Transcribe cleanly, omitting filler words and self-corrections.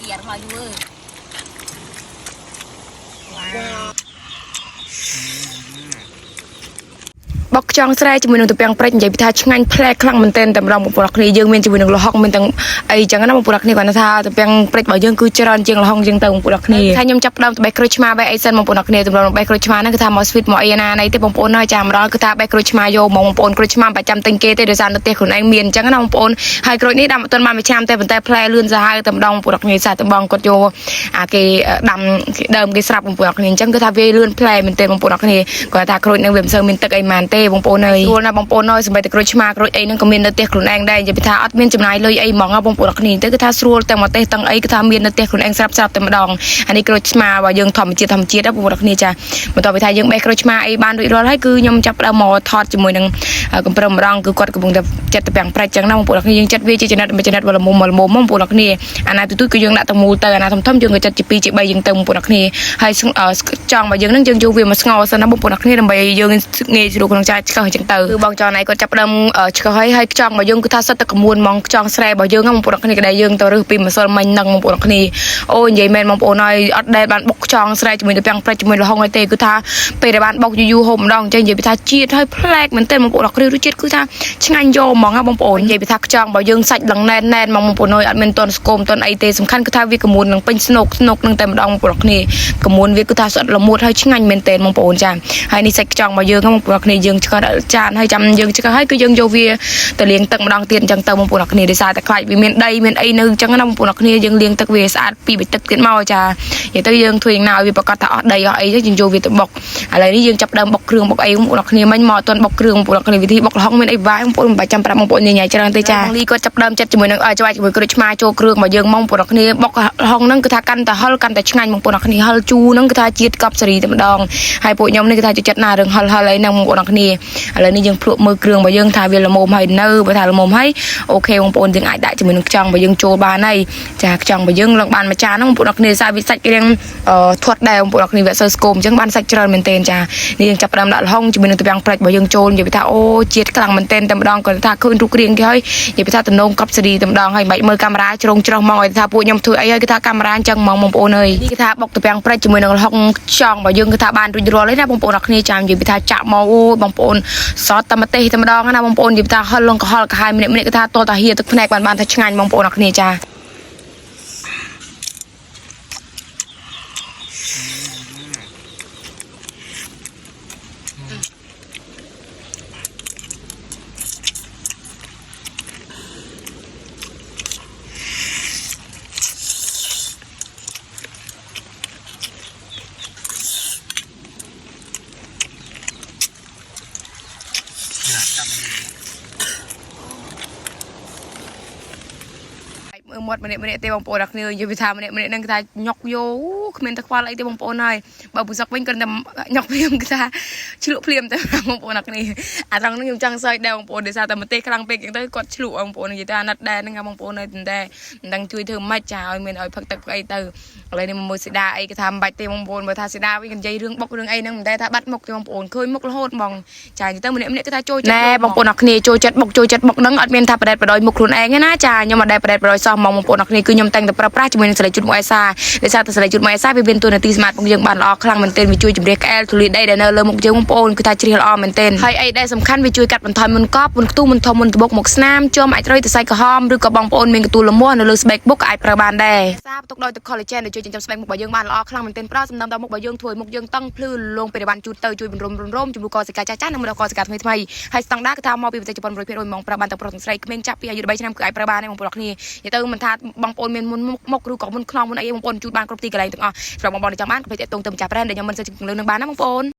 ពីអត់មកយូរអើយ បុកខ្យងស្រែជាមួយនឹងទំពាំងព្រិចនិយាយពីថាឆ្ងាញ់ផ្លែខ្លាំងមែនទែនតែម្ដងបងប្អូនគ្នាយើងមានជាមួយនឹងល្ហុងមានទាំងអីចឹងណាបងប្អូនគ្នាគាត់ថាទំពាំងព្រិចរបស់យើងគឺច្រើនជាងល្ហុងជាងទៅបងប្អូនគ្នាថាខ្ញុំចាប់ផ្ដើមទៅបេះក្រូចឆ្មាបេះអីសិនបងប្អូនគ្នាតម្រងបេះក្រូចឆ្មាហ្នឹងគឺថាមក sweet មកអីណាណីទេបងប្អូនហើយចាំម្ដងគឺថាបេះក្រូចឆ្មាយកហ្មងបងប្អូនក្រូចឆ្មាមិនចាំទិញគេទេដោយសារនៅផ្ទះខ្លួនឯងមានចឹងណាបងប្អូនហើយក្រូចនេះដាំអត់ទាន់បានមួយឆ្នាំទេប៉ុន្តែផ្លែលឿនសាហាវតែម្ដងបងប្អូនគ្នាសាត្បងគាត់យកអាគេដាំគេដើមគេស្រាប់បងប្អូនគ្នាអញ្ចឹងគឺថាវាលឿនផ្លែមែនទេបងប្អូនគ្នាគាត់ថាក្រូចនឹងវាមិនសូវមានទឹកអីម៉ានទេបងប្អូនអើយស្រួលណាស់បងប្អូនអើយសម្បីតែក្រូចឆ្មាក្រូចអីហ្នឹងក៏មាននៅផ្ទះខ្លួនឯងដែរនិយាយពីថាអត់មានចំណាយលុយអីហ្មងបងប្អូនគ្នាទៅគឺថាស្រួលទាំងមកទេសទាំងអីគឺថាមាននៅផ្ទះខ្លួនឯងស្រាប់ស្រាប់តែម្ដងអានេះក្រូចឆ្មារបស់យើងធម្មជាតិធម្មជាតិណាបងប្អូនគ្នាចាបន្ទាប់ពីថាយើងបេះក្រូចឆ្មាអីបានរួចរាល់ហើយគឺខ្ញុំចាប់ផ្ដើមមកថតជាមួយនឹងកំព្រឹមម្ដងគឺគាត់កំពុងតែចិត្តទៅពាំងប្រាច់ចឹងណាបងប្អូនគ្នាយើងចិត្តវាជាចំណិតមួយចំណិតវលមុំវលមុំបងប្អូនគ្នាអាណាទូទូគឺយើងដាក់ទៅមូលទៅអាណាធំធំយើងក៏ចិត្តជា2ជា3យើងទៅបងប្អូនគ្នាហើយចង់មកយើងនឹងយើងយកវាមកស្ងោសិនណាបងប្អូនគ្នាដើម្បីយើងងាយស្រួលក្នុងការឆ្កឹះអញ្ចឹងទៅគឺបងចង់ណៃគាត់ចាប់ផ្ដើមឆ្កឹះហើយហើយខ្ចង់មកយើងគឺថាសិតតែកមួនហ្មងខ្ចង់ស្រែរបស់យើងបងប្អូនគ្នាក្តីយើងទៅរើសពីម្សិលមិញហ្នឹងបងប្អូនគ្នាអូនិយាយមែនបងប្អូនហើយអត់ដែលបានបុកខ្ចង់ស្រែជាមួយទៅពាំងប្រាច់ជាមួយល្ហុងអីទេគឺថាពេលដែលបានបុកយូរយូរហូបម្ដងអញ្ចឹងនិយាយពីថាជាតិហើយប្លែកមែនទែនបងប្អូនគ្នារសជាតិគឺថាឆ្ងាញ់យកហ្មងណាបងប្អូននិយាយពីថាខ្ចង់របស់យើងសាច់ឡើងណែនណែនហ្មងបងប្អូនអើយអត់មានតន់ស្គមតន់អីទេសំខាន់គឺថាវាកមួននឹងពេញស្នុកស្នុកនឹងតែម្ដងបងប្អូនគ្នាកមួនវាគឺថាស្អិតល្មួតហើយឆ្ងាញ់មែនទែនបងប្អូនចាហើយនេះសាច់ខ្ចង់របស់យើងបងប្អូនគ្នាយើងឆ្កឹះដាក់ចានហើយចាំយើងឆ្កឹះហើយគឺយើងយកវាទៅលាងទឹកម្ដងទៀតអញ្ចឹងទៅបងប្អូនគ្នាដោយសារតែខ្លាចវាមានដីមានអីនៅអញ្ចឹងណាបងប្អូនគ្នាយើងលាងទឹកវាស្អាតពីបិទឹកទៀតមកចានិយាយទៅយើងធ្វើយ៉ាងណាឲ្យវាប្រកាសថាអស់ដីអស់អីទៅយើងយកវាទៅបុកឥឡូវនេះយើងចាប់ដើមបុកគ្រឿងបុកអីបងប្អូនគ្នាមិញមកអត់ទាន់បុកគ្រឿងបងប្អូនគ្នាវិធីបុកល្ហុងមានអីវាយបងប្អូនមិនបាច់ចាំប្រាប់បងប្អូនញ៉ៃៗច្រើនទេចាលីគាត់ចាប់ដើមចិត្តជាមួយនឹងច្បាច់ជាមួយក្រូចឆ្មាចូលគ្រឿងមកយើងមកបងប្អូនគ្នាបុកល្ហុងហ្នឹងគឺថាកាន់តែហឹលកាន់តែឆ្ងាញ់បងប្អូនគ្នាហឹលជូរហ្នឹងគឺថាជាតិកប់សេរីតែម្ដងហើយពួកខ្ញុំនេះគឺថាចូលចិត្តណារឿងហឹលហឹលអីហ្នឹងបងប្អូនគ្នាឥឡូវនេះយើងភ្លក់មើលគ្រឿងរបស់យើងថាវាល្មមហើយនៅបើថាល្មមហើយ OK បងប្អូនយើងអាចដាក់ជាមួយនឹងខ្ចង់របស់យើងចូលបានហើយចាខ្ចង់របស់យើងឡើងបានមួយចានហ្នឹងបងប្អូនគ្នាសារវាសាច់រៀងធាត់ដែរបងប្អូនគ្នាវាអត់សូវស្គមអញ្ចឹងបានសាច់ច្រើនមែនទែនចានេះយើងចាប់ផ្ដើមដាក់ល្ហុងជាមួយនឹងទំពាំងប្រាច់របស់យើងចូលនិយាយថាអូជាតិខ្លាំងមែនទែនតែម្ដងគាត់ថាឃើញរូបរាងគេហើយនិយាយថាតំណងកប់សេរីតែម្ដងហើយមិនបាច់មើលកាមេរ៉ាជ្រុងច្រោះមកឲ្យថាពួកខ្ញុំធ្វើអីហើយគឺថាកាមេរ៉ាអញ្ចឹងហ្មងបងប្អូនអើយនេះគឺថាបុកទំពាំងប្រាច់ជាមួយនឹងល្ហុងខ្ចង់របស់យើងគឺថាបានរួចរាល់ហើយណាបងប្អូនអរគ្នាចាំនិយាយថាចាក់មកអូបងប្អូនសតតែម្ទេសតែម្ដងណាបងប្អូននិយាយថាហិលលងកុហលកាហាយម្នាក់ម្នាក់គឺថាតតាហៀទឹកភ្នែកបានបានថាឆ្ងាញ់បងប្អូនអរគ្នាចា មើលមាត់ម្នាក់ម្នាក់ទេបងប្អូនអរគ្នានិយាយពីថាម្នាក់ម្នាក់ហ្នឹងគឺថាញុកយោគ្មានតែខ្វល់អីទេបងប្អូនហើយបើពូសុកវិញគាត់តែញុកភ្លាមគឺថាឆ្លក់ភ្លាមទៅបងប្អូនអរគ្នាអាត្រង់ហ្នឹងខ្ញុំចង់សើចដែរបងប្អូនដោយសារតែម្ទេសខ្លាំងពេកអញ្ចឹងទៅគាត់ឆ្លក់បងប្អូននិយាយថាអាណិតដែរហ្នឹងបងប្អូនហើយតែមិនដឹងជួយធ្វើម៉េចចាឲ្យមានឲ្យផឹកទឹកផឹកអីទៅឥឡូវនេះមួយសេដាអីគេថាមិនបាច់ទេបងប្អូនបើថាសេដាវិញនិយាយរឿងបុករឿងអីហ្នឹងមិនតែថាបាត់មុខទេបងប្អូនឃើញមុខរហូតហ្មងចានិយាយទៅម្នាក់ម្នាក់គឺថាចូលចិត្តណែបងប្អូនអរគ្នាចូលចិត្តបុកចូលចិត្តបុកហ្នឹងអត់មានថាប្រដេតប្រដោយមុខខ្លួនឯងទេណាចាខ្ញុំអត់ដែលប្រដេតប្រដោយសោះហ្មងបងប្អូនអរគ្នាគឺខ្ញុំតែងតែប្រើប្រាស់ជាមួយនឹងសលេជូតមួយអេសាដោយសារតែសលេជូតមួយអេសាវាមានតួនាទីស្មាតមុខយើងបានល្អខ្លាំងមែនទែនវាជួយជម្រះក្អែលធូលីដីដែលនៅលើមុខយើងបងប្អូនគឺថាជ្រះល្អមែនទែនហើយអីដែលសំខាន់វាជួយកាត់បន្ថយមុនកប់មុនខ្ទុះមុនធំមុនត្បុកមុខស្នាមជាំអាចរុយទៅសាច់ក្រហមឬក៏បងប្អូនមានកន្ទួលលមាស់នៅលើស្បែកមុខក៏អាចប្រើបានដែរសាផ្ទុកដោយទឹក collagen ដែលជួយចិញ្ចឹមស្បែកមុខរបស់យើងបានល្អខ្លាំងមែនទែនផ្ដល់សំណើមដល់មុខរបស់យើងធ្វើឲ្យមុខយើងតឹងភ្លឺលងពេលដែលបានជូតទៅជួយបន្រំរំជំនួសកសិកាចាស់ចាស់និងមណ្ឌលកសិកាថ្មីថ្មីហើយស្តង់ដារគឺថាមកពីប្រទេសជប៉ុន100%ហ្មងប្រើបានទាំងប្រុសទាំងស្រីក្មេងចាប់ពីអាយុ13ឆ្នាំគឺអាចប្រើបានដែរបងប្អូនគ្នានិយាយទៅមិនថាបងប្អូនមានមុនមុខមុខឬក៏មុនខ្នងមុនអីបងប្អូនជូតបានគ្រប់ទីកន្លែងទាំងអស់សម្រាប់បងប្អូនដែលចង់បានកុំភ្លេចតាក់ទងទៅម្ចាស់ brand ដែលខ្ញុំមិនសូវជំនឿនឹងបានណាបងប្អូន។